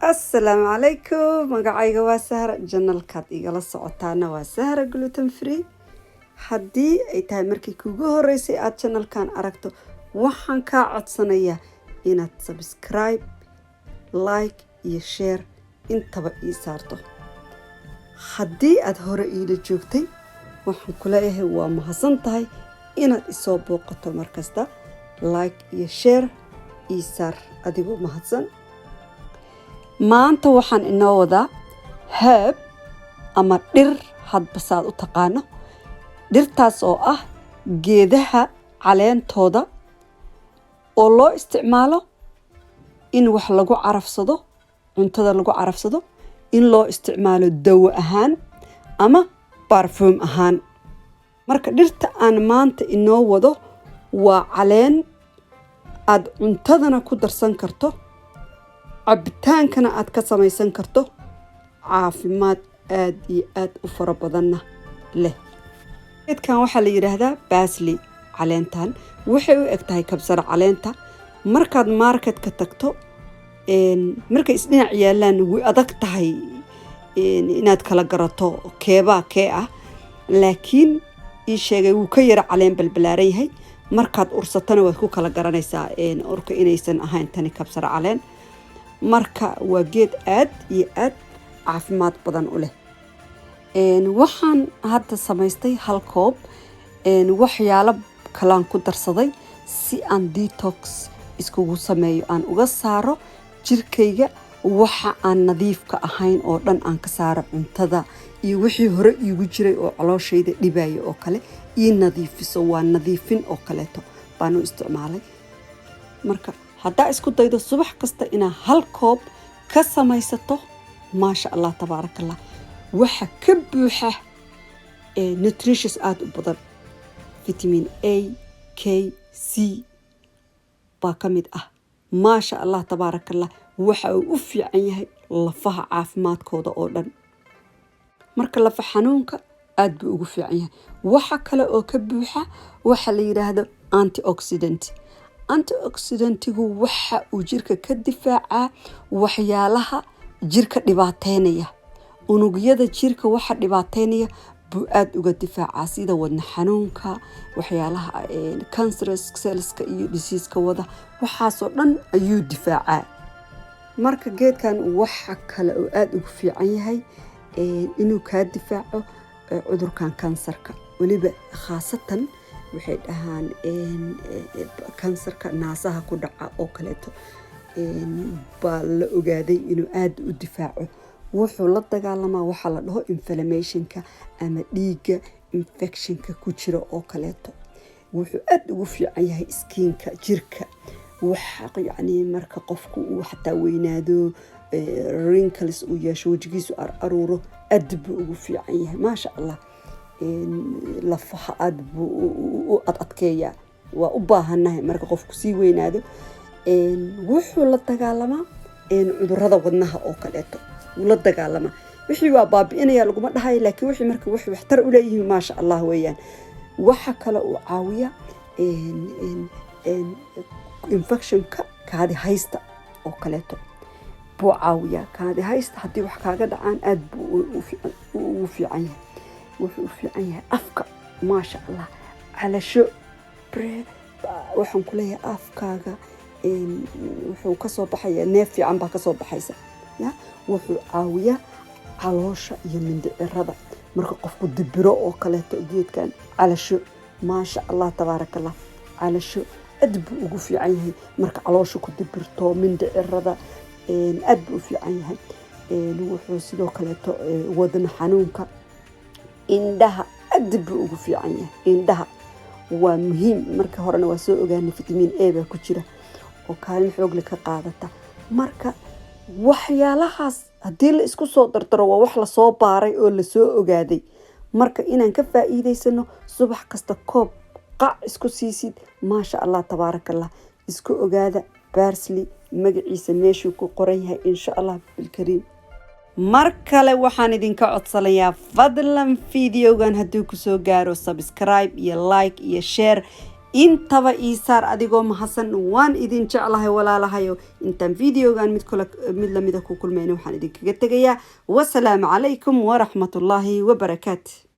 Asalaamu calaykum. Magacayga waa Sahra, channelkaad igala socotaana waa Sahra Gluten Free. Haddii ay tahay markii kugu horeysay aada channelkan aragto, waxaan kaa codsanayaa inaad subscribe, like iyo share intaba ii saarto. Haddii aada hore iila joogtay, waxaan kuleeyahay waa mahadsan tahay inaad isoo booqato. Markasta like iyo share ii saar adigoo mahadsan. Maanta waxaan inoo wadaa herb ama dhir, hadba saad u taqaano, dhirtaas oo ah geedaha caleentooda oo loo isticmaalo in wax lagu carafsado, cuntada lagu carafsado, in loo isticmaalo dawo ahaan ama barfuum ahaan. Marka dhirta aan maanta inoo wado waa caleen aada cuntadana ku darsan karto, cabitaankana aad ka samaysan karto, caafimaad aada iyo aada u fara badanna leh. Geedkan waxaa la yidhaahdaa parsley. Caleentan waxay u eg tahay kabsar caleenta. Markaad marketka tagto, markay isdhinac yaalaan, way adag tahay inaad kala garato keebaa kee ah, laakiin ii sheegay wuu ka yara caleen balbalaaran yahay. Markaad ursatana waad ku kala garanaysaa urka inaysan ahayn tani kabsar caleen. Marka waa geed aad iyo aad caafimaad badan u leh. Waxaan hadda samaystay hal koob, waxyaalo kalaan ku darsaday si aan detox iskugu sameeyo, aan uga saaro jirkayga waxa aan nadiifka ahayn oo dhan, aan ka saaro cuntada iyo wixii hore iigu jiray oo calooshayda dhibaya oo kale ii nadiifiso. Waa nadiifin oo kaleeto baan u isticmaalay. Marka haddaa isku daydo subax kasta inaa hal koob ka samaysato, maasha Allah, tabaaraka Allah, waxa ka buuxa nutritious aada u badan. Vitamin A, K, C baa ka mid ah. Maasha Allah, tabaaraka Allah, waxa uu u fiican yahay lafaha caafimaadkooda oo dhan. Marka lafa xanuunka aada buu ugu fiican yahay. Waxa kale oo ka buuxa waxa la yidhaahdo antioxidant. Antioxidantigu waxa uu jirka ka difaacaa waxyaalaha jirka dhibaateynaya. Unugyada jirka waxa dhibaateynaya buu aada uga difaacaa, sida wadna xanuunka, waxyaalaha cancerous cellska iyo diseaseka wada, waxaasoo dhan ayuu difaacaa. Marka geedkan waxa kale oo aada ugu fiican yahay inuu kaa difaaco cudurkan kansarka, weliba khaasatan waxay dhahaan kansarka naasaha ku dhaca oo kaleeto baa la ogaaday inuu aada u difaaco. Wuxuu la dagaalamaa waxaa la dhaho inflammationka ama dhiigga infectionka ku jira oo kaleeto. Wuxuu aada ugu fiican yahay skinka jirka. Waxa yacni marka qofku uu xataa weynaado, wrinkles uu yeesho, wejigiisu aruuro, aad buu ugu fiican yahay. Maasha Allah, lafaha aada buu u ad adkeeyaa. Waa u baahannahay marka qofku sii weynaado. Wuxuu la dagaalamaa cudurada wadnaha oo kaleeto wuu la dagaalamaa. Wixii waa baabi'inaya laguma dhahayo, laakiin wixii marka wax waxtar u leeyihiin, maasha Allah weeyaan. Waxa kale uu caawiya infectionka kaadi haysta oo kaleeto buu caawiyaa. Kaadi haysta haddii wax kaaga dhacaan, aada buu ugu fiican yahay. Wuxuu u fiican yahay afka, maasha Allah, calasho. Waxaan ku leeyahay afkaaga wuxuu kasoo baxaya, neef fiican baa kasoo baxaysa. Ya, wuxuu caawiyaa caloosha iyo mindhicirada. Marka qofku dibiro oo kaleeto, geedkan calasho, maasha Allah, tabaaraka Allah, calasho aad buu ugu fiican yahay. Marka caloosha ku dibirto, mindhicirada aad buu u fiican yahay. Wuxuu sidoo kaleeto wadna xanuunka, indhaha aad buu ugu fiican yahay. Indhaha waa muhiim. Marka horena waa soo ogaanay, vitamin A baa ku jira oo kaalin xoogle ka qaadata. Marka waxyaalahaas haddii la isku soo dardaro, waa wax lasoo baaray oo lasoo ogaaday. Marka inaan ka faa'iidaysano, subax kasta koob qac isku siisid, maasha Allah, tabaaraka Allah. Isku ogaada parsley magaciisa meeshuu ku qoran yahay, insha Allah bilkariim. Mar kale waxaan idinka codsanayaa, fadlan videogan hadduu kusoo gaaro, subscribe iyo like iyo share. Intaba ii saar adigoo mahadsan. Waan idin jeclahay, walaalahayo. Intaan videogan mid kula mid lamida ku kulmayna, waxaan idinkaga tegayaa wasalaamu calaykum waraxmatullaahi wabarakaatu.